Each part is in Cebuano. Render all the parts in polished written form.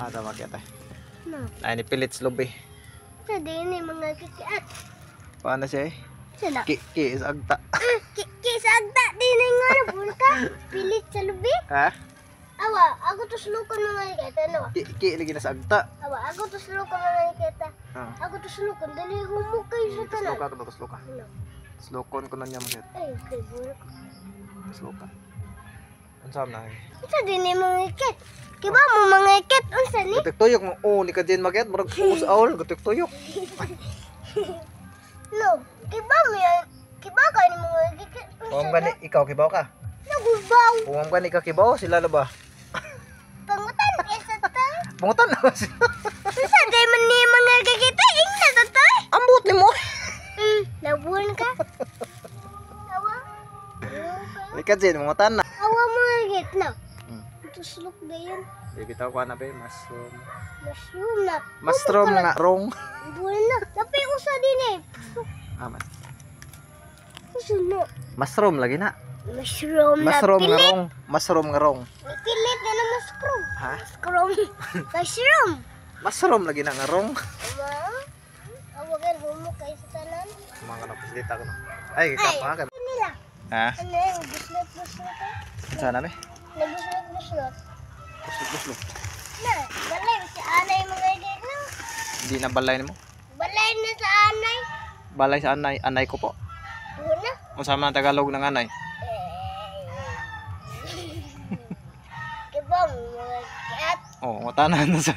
Ah, tama kita. No. Ay, ni pilit sa lubi. Sa din ni mga kikiat. Paano siya eh? Sila. Ki, ki, sa agta. Ki, ki sa agta din ni nga na ka. Pilit sa lubi. Ha? Awa, ako tuslukon mga kita no. Ki, ki, lagi na sa agta. Awa, ako tuslukon mga kita. Ah. Ako tuslukon dali humukay sa tanan. Tusloka ko, tusloka. Ano? Tuslokon ko na niya mga. Ay, kay buwan ko. Tusloka. Unsa man na? Unsa din ni mga iket? Kiba mo mga iket unsa ni? Gutik tuyok mo. Oh, ni ka din maget murag us aul, gutik tuyok. No, kiba mo yan. Kiba ka ni mga iket. Unsa Kung gani ikaw kibaw ka. Nagubaw. Kung gani ka kibaw sila na ba? Pangutan kay sa ta. Pangutan na sila. Unsa day man ni mga kikita ingna sa ta. Ambot nimo. Nabuhan ka. Awa. Awa ka. Ni ka din mangutan na. Awa mga iket na. Tuslok dayon. Di bitaw ko na be mushroom. Mushroom na. Mushroom nga rong. Buwan na. Napay usa din eh. Ah, mas. Usa na. Mushroom lagi na. Mushroom na Mushroom nga pilit. rong. Mushroom nga rong. Pilit na na mushroom. Ha? Mushroom. Mushroom. Mushroom lagi na nga rong. Awa. Awa kan humo kay sa tanan. Mga kana presidenta ko no. Ay, kapa ka. Nila. Ha? Ano yung buslot-buslot eh? Sana be? Nabuslot-buslot. Buslot buslot. Na, balay si anay mga igay. Di na balay nimo. Balay na sa anay. Balay sa anay, anay ko po. Una. Unsa man ang Tagalog ng anay? Kiba mo mga kiat. Oh, tanan na sa.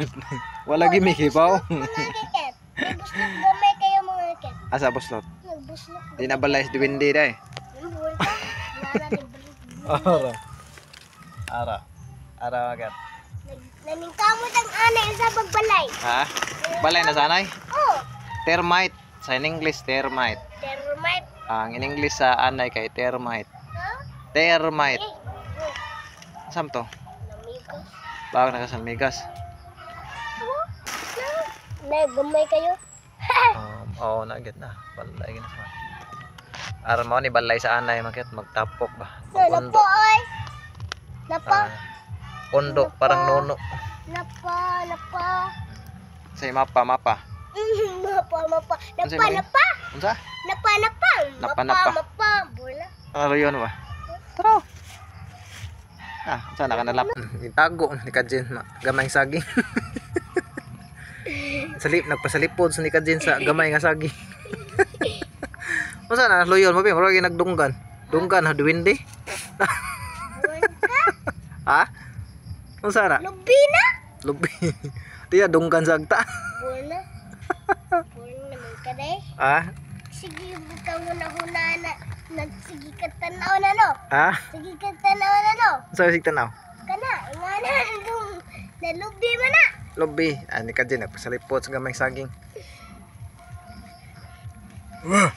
Wala gi mikibaw. Mga kiat. Nagbuslot gamay kayo mga kiat. Asa buslot? Nagbuslot. Di na balay sa duwende day. Buwan ka. Nara ni balik. Ara. Ara. Ara magat. Naningkamot ang anay sa pagbalay. Ha? Balay na sa anay? Oh, Termite. Sa in English, termite. Termite. Ang in English sa anay kay termite. Ha? Termite. Eh, oh, Saan to? Namigas. Bawag na ka sa Migas. Oh, na, gamay kayo. Oo, nagyat na. Balay na sa. Ara mo ni balay sa anay magat magtapok ba. Na, Undo. napa ay. Napa, Ah, undo parang nuno. Napa, napa. Sa mapa mapa. Mapa, mapa. Unsa Napa, man? Napa. Unsa? Napa, napa. Napa, Mapa, napa. mapa. Bola. Ano yun ba? Tara. Ah, unsa na ka nalap? Itago ni Kajin gamay saging. Salip nagpasalipod sa ni Kajin sa gamay nga saging. Unsa na luyon mo be? Murag nagdunggan. Dunggan ha duwende. Buwan ka. Ha? Unsa na? Lubi na. Lubi. Tiya dunggan sa agta. Buwan na. Buwan naman ka day. Ah? Sige, bukang huna-huna na. Nagsige ka tanaw na no. Ha? Sige ka tanaw na no. Unsa sig tanaw? Kana, nga na. Nung nalubi mo na. Lubi. Ah, ni Kajin nagpasalipod sa gamay saging. Wah!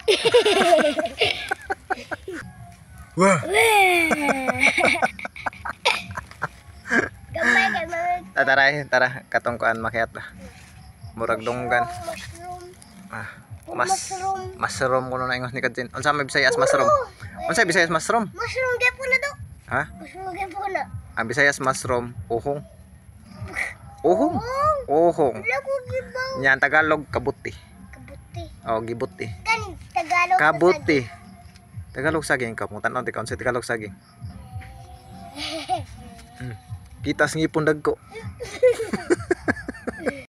Wah! Gamay kay mga Ah, tara, eh, tara, katong kuan makiat lah. Murag dunggan. Mushroom. Ah, mas Mushroom. mushroom kuno na ingos ni Kajin. Unsa may Bisayas mushroom? Unsa Bisayas mushroom? Mushroom gyapon na do. Ha? Mushroom gyapon na. Ang Bisayas mushroom, uhong. Uhong. Uhong. Wala ko gibaw. Nya ang Tagalog kabuti. Kabuti. Oh, gibuti. Kaning Tagalog. Kabuti. Tagalog saging ka mo tan-aw ka unsa Tagalog saging. Kitas ngipon dagko.